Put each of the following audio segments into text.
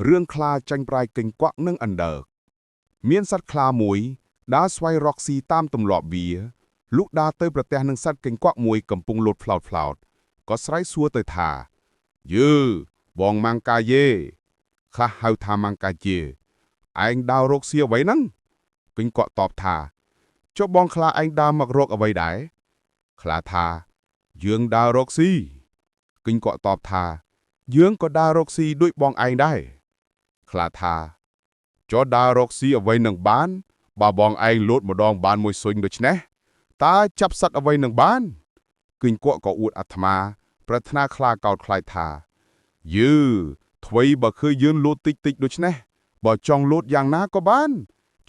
រឿងខ្លាចាញ់ប្រាយកេងកក់និងអណ្ដើកមានសត្វខ្លាមួយដើរស្វែងរកស៊ីតាមទម្លាប់វាលុះដើរទៅប្រទះនឹងសត្វកេងកក់មួយកំពុងលោតផ្លោតផ្លោតក៏ស្រែកសួរទៅថាយឺបងម៉ាំងកាយេខ្លះហៅថាម៉ាំងកាជាឯងដើររកស៊ីអ្វីហ្នឹងកេងកក់តបថាចុះបងខ្លាឯងដើរមករកអ្វីដែរខ្លាថាយើងដើររកស៊ីកេងកក់តបថា យើងក៏ដើររកស៊ីដូចបងឯងដែរ ខ្លាថាចុះដើររកស៊ីអ្វីនឹងបាន បើបងឯងលោតម្ដងបានមួយសុញដូច្នេះតើចាប់សត្វអ្វីនឹងបានគឹញកក់ក៏អួតអាត្មា ប្រាថ្នាខ្លាកោតខ្លាចថាយឺថ្វីបើឃើញយើងលោតតិចតិចដូច្នេះបើចង់លោតយ៉ាងណាក៏បាន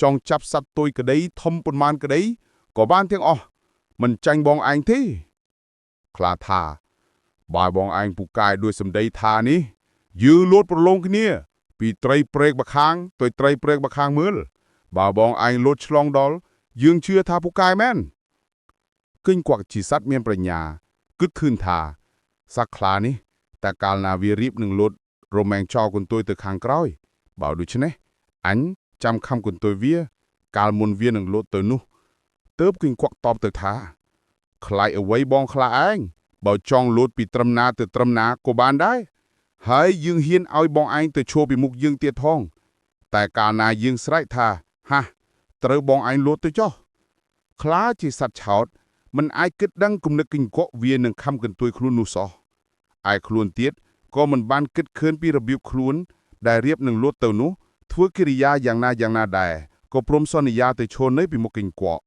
ចង់ចាប់សត្វទុយក្តីធំប៉ុន្មានក្តីក៏បានទាំងអស់មិនចាញ់បងឯងទេខ្លាថា បើបងឯងពូកែដោយសម្ដីថានេះយើងលោតប្រឡងគ្នា ពីត្រីព្រែកបខាងទៅត្រីព្រែកបខាងមើលបើបងឯងលោតឆ្លងដល់យើងជឿថាពូកែមែនគិញគក់ជាសត្វមានប្រាជ្ញាគិតឃើញថាសត្វខ្លានេះតែកាលណាវារៀបនឹងលោតរមែងចោលកន្ទុយទៅខាងក្រោយបើដូច្នេះអញចាំខំកន្ទុយវា កាលមុនវានឹងលោតទៅនោះទើបគិញគក់តបទៅថាខ្លាចអ្វីបងខ្លាឯង បើចង់លោតពីត្រឹមណាទៅត្រឹមណាក៏បានដែរហើយយើងហ៊ានឲ្យបងឯងទៅឈរពីមុខយើងទៀតផងតែកាលណាយើងស្រែកថាហាត្រូវបងឯងលោតទៅចុះខ្លាជាសត្វឆោតមិនអាចគិតដឹងគំនិតគិញកក់វានឹងខំកន្ទួយខ្លួននោះសោះឯខ្លួនទៀតក៏មិនបានគិតឃើញពីរបៀបខ្លួនដែលរៀបនឹងលោតទៅនោះធ្វើកិរិយាយ៉ាងណាយ៉ាងណាដែរក៏ព្រមសន្យាទៅឈរនៅពីមុខគិញកក់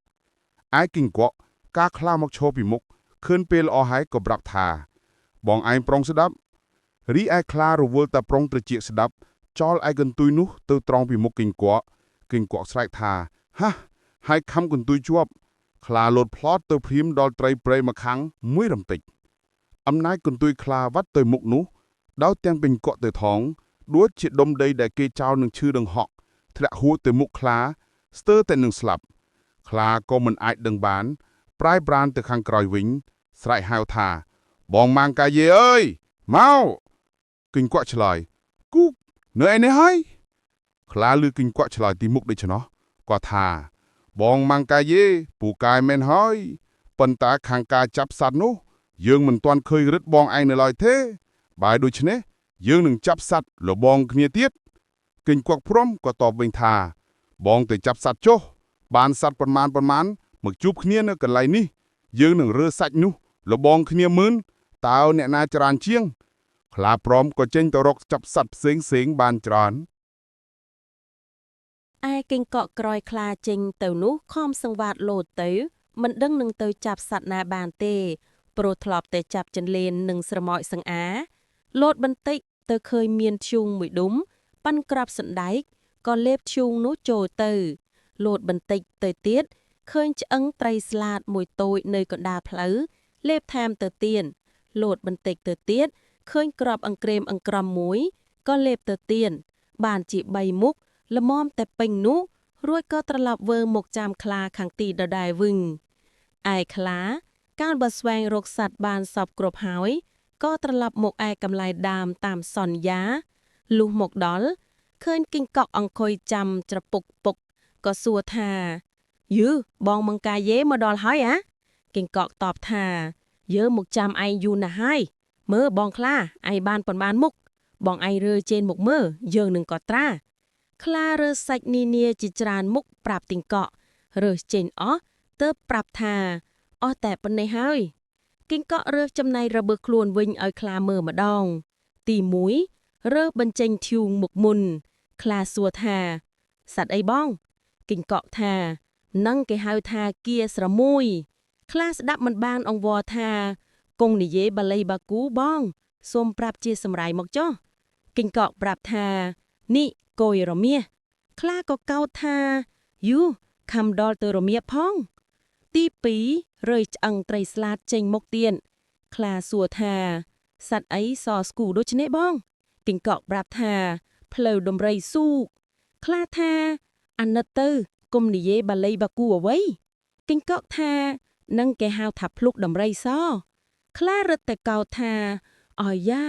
ឯគិញកក់ការខ្លាមកឈរពីមុខ ឃើញពេលល្អហើយក៏ប្រាប់ថា បងឯងប្រុងស្ដាប់រីឯខ្លារវល់តែប្រុងត្រចៀកស្ដាប់ចោលឯកន្ទុយនោះទៅត្រង់ពីមុខគិញកក់គិញកក់ស្រែកថាហាហើយខំកន្ទុយជាប់ខ្លាលោតផ្លោតទៅព្រាមដល់ត្រីព្រៃមកខាងមួយរំតិចអំណាចកន្ទុយខ្លាវត្តទៅមុខនោះដោយទាំងពេញកក់ទៅថងដួចជាដុំដីដែលគេចោលនឹងឈឺដងហក់ធ្លាក់ហួតទៅមុខខ្លាស្ទើរតែនឹងស្លាប់ខ្លាក៏មិនអាចដឹងបាន ប្រែប្រានទៅខាងក្រោយវិញ ស្រែកហៅថា បងម៉ាងកាយេអើយមកគិញកក់ឆ្លើយគូកនៅឯនេះហើយខ្លាលឺគិញកក់ឆ្លើយទីមុខដូច្នោះគាត់ថា បងម៉ាងកាយេពូកាយមែនហើយប៉ុន្តែខាងការចាប់សត្វនោះ យើងមិនទាន់ឃើញរឹតបងឯងនៅឡើយទេបើដូច្នេះយើងនឹងចាប់សត្វលបងគ្នាទៀតគិញកក់ព្រមក៏តបវិញថា បងទៅចាប់សត្វចុះបានសត្វប៉ុន្មានប៉ុន្មានមកជួបគ្នានៅកន្លែងនេះ យើងនឹងរើសាច់នោះលបងគ្នាមឿនតើអ្នកណាច្រើនជាង ខ្លាព្រមក៏ចេញទៅរកចាប់សត្វផ្សេងផ្សេងៗបានច្រើន ឯកេងកក់ក្រោយខ្លាចេញទៅនោះខំសង្វាតលោតទៅ មិនដឹងនឹងទៅចាប់សត្វណាបានទេព្រោះធ្លាប់តែចាប់ចន្លេននិងស្រមោចសង្អាលោតបន្តិចទៅឃើញមានធ្យូងមួយដុំប៉ាន់ក្របសណ្ដែកក៏លេបធ្យូងនោះចូលទៅលោតបន្តិចទៅទៀតឃើញឆ្អឹងត្រីស្លាតមួយតូចនៅកណ្ដាលផ្លូវលេបថែមទៅទៀតលោតបន្តិចទៅទៀតឃើញក្របអង្ក្រេមអង្ក្រំមួយក៏លេបទៅទៀតបានជា3មុខ ល្មមតែពេញនោះរួចក៏ត្រឡប់វើមកចាំខ្លាខាងទីដដែលវិញឯខ្លាកាលបើស្វែងរកសត្វបានសពគ្រប់ហើយក៏ត្រឡប់មកឯកម្លែដើមតាមសន្យាលុះមកដល់ឃើញគីងកក់អង្គុយចាំច្រពុកពុកក៏សួរថាយឺបងមង្កាយេមកដល់ហើយអាគីងកក់តបថាយើមកចាំឯងយូរណាស់ហើយមើលបងខ្លាឯងបានប៉ុន្មានមុខបងឯងរើចេនមកមើលយើងនឹងក៏ត្រា ខ្លារើសាច់នានាជាច្រើនមុខប្រាប់ទីងកក់រើសចេញអស់ទើបប្រាប់ថាអស់តែប៉ុណ្ណេះហើយគីងកក់រើសចំណែករបឺខ្លួនវិញឲ្យខ្លាមើលម្ដង ទី1រើសបញ្ចេញធ្យូងមុខមុន ខ្លាសួរថាសត្វអីបងគីងកក់ថានឹងគេហៅថាគៀស្រមួយ ខ្លាស្ដាប់មិនបានអង្វរថាគង់និយាយបាលីបាគូបងសូមប្រាប់ជាសម្រាយមកចុះគីងកក់ប្រាប់ថានេះគយរមៀសខ្លាក៏កោតថាយូខំដល់ទៅរមៀផង ទី2រើយឆ្អឹងត្រីស្លាតចេញមកទៀតខ្លាសួរថាសត្វអីសស្គូដូច្នេះបងគីងកក់ប្រាប់ថាផ្លូវដំរីស៊ូកខ្លាថាអាណិតទៅគុំនិយាយបាលីបាគូអ្វីគីងកក់ថានឹងគេហៅថាភ្លុកដំរីសខ្លារឹតតែកោតថាអយ៉ា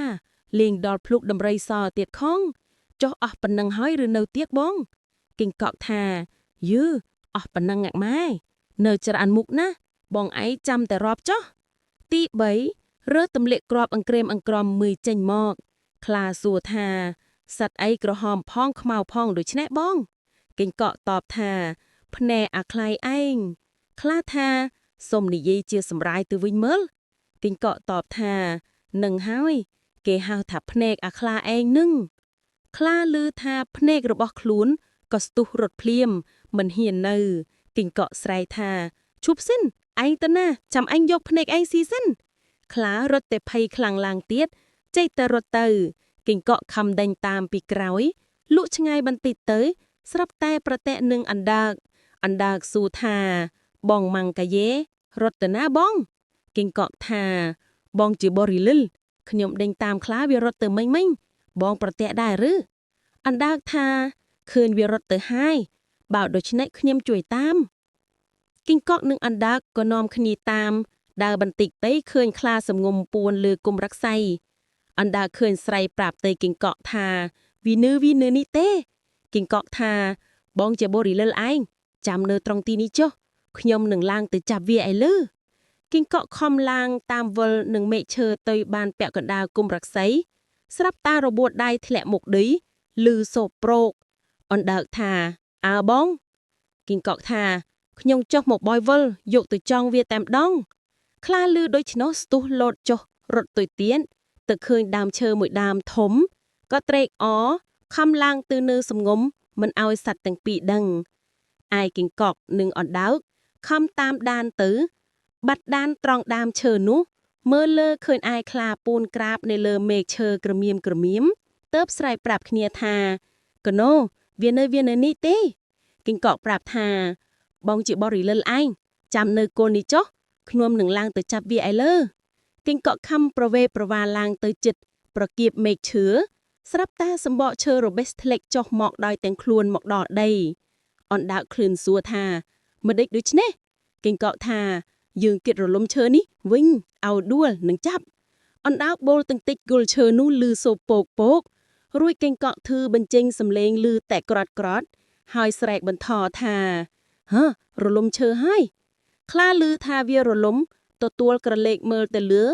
លេងដល់ភ្លុកដំរីសទៀតខង ចុះអស់ប៉ុណ្ណឹងហើយឬនៅទៀតបង គីងកក់ថាយឺអស់ប៉ុណ្ណឹងអាក់ម៉ែនៅច្រើនមុខណាស់បងឯងចាំតែរាប់ចុះទី3រើទម្លាក់គ្រាប់អង្ក្រេមអង្ក្រមមួយចេញមក ខ្លាសួរថាសត្វអីក្រហមផងខ្មៅផងដូច្នេះបង គីងកក់តបថាភ្នែកអាខ្លាយឯងខ្លាថាសុំនិយាយជាសម្រាយទៅវិញមើលគីងកក់តបថានឹងហើយ គេហៅថាភ្នែកអាខ្លាឯងនឹងខ្លាឮថាភ្នែករបស់ខ្លួនក៏ស្ទុះរត់ភ្លាម មិនហ៊ាននៅគីងកក់ស្រែកថាឈប់សិនឯងទៅណាចាំឯងយកភ្នែកឯងស៊ីសិនខ្លារត់តែភ័យខ្លាំងឡើងទៀតចេះតែរត់ទៅគីងកក់ខំដេញតាមពីក្រោយ លក់ឆ្ងាយបន្តិចទៅ ស្រាប់តែប្រតិនឹងអណ្ដើកអណ្ដើកសួរថា បងម៉ាំងកាយេរត់ទៅណាបងគីងកក់ថា បងជាបរិលិលខ្ញុំដេញតាមខ្លាវារត់ទៅមិញមិញបងប្រតិដែរឬអណ្ដើកថាឃើញវារត់ទៅហើយបើដូច្នេះខ្ញុំជួយតាមគីងកក់និងអណ្ដើកក៏នាំគ្នាតាមដើរបន្តិចទៅឃើញខ្លាសំងំពួនលើគុំរក្សីអណ្ដើកឃើញស្រីប្រាប់ទៅគីងកក់ថាវីនឺវីនឺនេះទេគីងកក់ថាបងជាបរិលិលឯងចាំនៅត្រង់ទីនេះចុះខ្ញុំនឹងឡើងទៅចាប់វាឯលើគីងកក់ខំឡើងតាមវិលនឹងមែកឈើទៅបានពាក់កណ្ដាលគុំរក្សីស្រាប់តារបួតដៃធ្លាក់មុខដីឮសូរប្រោកអណ្ដើកថាអើបងគីងកក់ថាខ្ញុំចុះមកបយវិលយកទៅចង់វាតែម្ដងខ្លាឮដូច្នោះស្ទុះលោតចុះរត់ទៅទៀតទៅឃើញដើមឈើមួយដើមធំក៏ត្រេកអរខំឡើងទៅនៅសំងំមិនឲ្យសត្វទាំងពីរដឹងឯគីងកក់និងអណ្ដើកខំតាមដានទៅ បាត់ដានត្រង់ដើមឈើនោះមើលលើឃើញឯខ្លាពូនក្រាបនៅលើមេឃឈើក្រមៀមក្រមៀមទៅបស្រែកប្រាប់គ្នាថាកណូវានៅវានៅនេះទេគីងកក់ប្រាប់ថា បងជាបរិលិលឯងចាំនៅគោលនេះចុះខ្ញុំនឹងឡើងទៅចាប់វាឯលើគីងកក់ខំប្រវេប្រវាឡើងទៅចិត្តប្រគៀបមេឃឈើស្រាប់តាសម្បកឈើរបេះធ្លាក់ចុះមកដោយទាំងខ្លួនមកដល់ដីអណ្ដើកឃ្លឿនសួរថាមិនដេចដូច្នេះគីងកក់ថាយើងគិតរលំឈើនេះវិញឲ្យដួលនឹងចាប់អណ្ដើកបូលទាំងតិចគល់ឈើនោះលឺសូរពោកពោករួចកេងកក់ធឺបញ្ចេញសំឡេងលឺតែក្រត់ក្រត់ហើយស្រែកបន្ថថាហឺរលំឈើហើយខ្លាលឺថាវារលំទទួលក្រឡេកមើលទៅលើ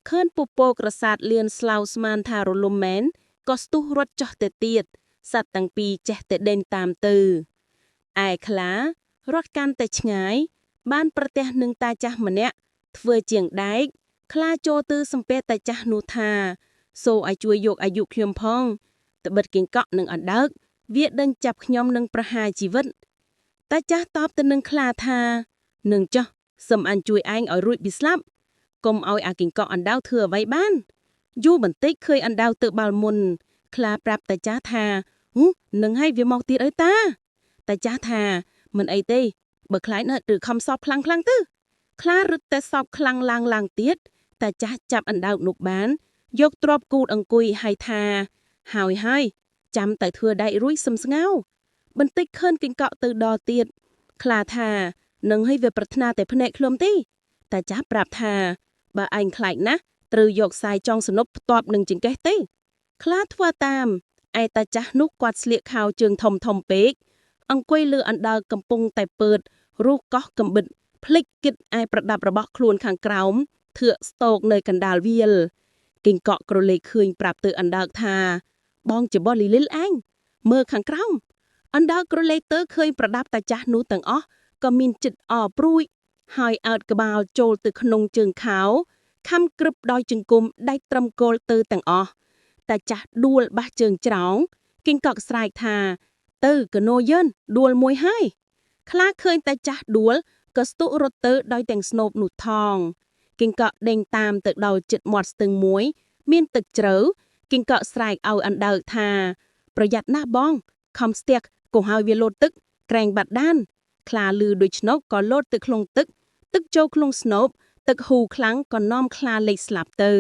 ឃើញពពកក្រសាតលៀនស្លោស្មានថារលំមែនក៏ស្ទុះរត់ចោះទៅទៀតសត្វទាំងពីរចេះតែដេញតាមទៅឯខ្លារត់កាន់តែឆ្ងាយ បានប្រទះនឹងតាចាស់ម្នាក់ធ្វើជាងដែកខ្លាចូលទៅសំពះតាចាស់នោះថាសូឲ្យជួយយកអាយុខ្ញុំផងត្បិតគីងកក់នឹងអណ្ដើកវាដេញចាប់ខ្ញុំនឹងប្រហារជីវិតតាចាស់តបទៅនឹងខ្លាថានឹងចោះសឹមអញជួយឯងឲ្យរួចពីស្លាប់កុំឲ្យអាគីងកក់អណ្ដើកធ្វើអ្វីបានយូរបន្តិចឃើញអណ្ដើកទៅបាល់មុនខ្លាប្រាប់តាចាស់ថាហូនឹងឲ្យវាមកទៀតអើតាតាចាស់ថាមិនអីទេ បើខ្លាចណាស់ឬខំសោបខ្លាំងខ្លាំងទៅខ្លារឹតតែសោបខ្លាំងឡើងឡើងទៀតតែចាស់ចាប់អណ្ដើកនោះបាន យកទ្របគូតអង្គុយហើយថាហើយហើយចាំតែធ្វើដែករួយសំស្ងោបន្តិចខឿនកង្កក់ទៅដល់ទៀតខ្លាថានឹងឲ្យវាប្រាថ្នាតែភ្នែកខ្លួនទេតែចាស់ប្រាប់ថាបើឯងខ្លាចណាស់ត្រូវយកខ្សែចងសនុកផ្ទាប់នឹងចង្កេះទេខ្លាធ្វើតាមឯតាចាស់នោះគាត់ស្លៀកខោជើងធំធំពេកអង្គុយលើអណ្ដើកកំពុងតែពើតរូសកោះកំបិតភ្លេចគិតឯប្រដាប់របស់ខ្លួនខាងក្រោមធឿកស្ទោកនៅកណ្ដាលវាលគីងកក់ក្រឡេកឃើញប្រាប់ទៅអណ្ដើកថា បងជាបលីលីលឯងមើលខាងក្រោមអណ្ដើកក្រឡេកទៅឃើញប្រដាប់តាចាស់នោះទាំងអស់ក៏មានចិត្តអព្រួយហើយអើតក្បាលចូលទៅក្នុងជើងខោខំក្រឹបដោយជង្គង់ដាច់ត្រឹមគល់ទៅទាំងអស់តាចាស់ដួលបាសជើងច្រោងគីងកក់ស្រែកថា ទៅកណូយិនដួលមួយហើយខ្លាឃើញតែចាស់ដួលក៏ស្ទុះរត់ទៅដោយទាំងស្នូបនោះថងគីងកក់ដេញតាមទៅដល់ចិត្តមាត់ស្ទឹងមួយ មានទឹកជ្រៅគីងកក់ស្រែកឲ្យអណ្ដើកថា ប្រយ័ត្នណាស់បងខំស្ទះកុំឲ្យវាលោតទឹកក្រែងបាត់ដានខ្លាលឺដូច្នោះក៏លោតទៅក្នុងទឹក ទឹកចូលក្នុងស្នូបទឹកហ៊ូខ្លាំងក៏នាំខ្លាលេចស្លាប់ទៅ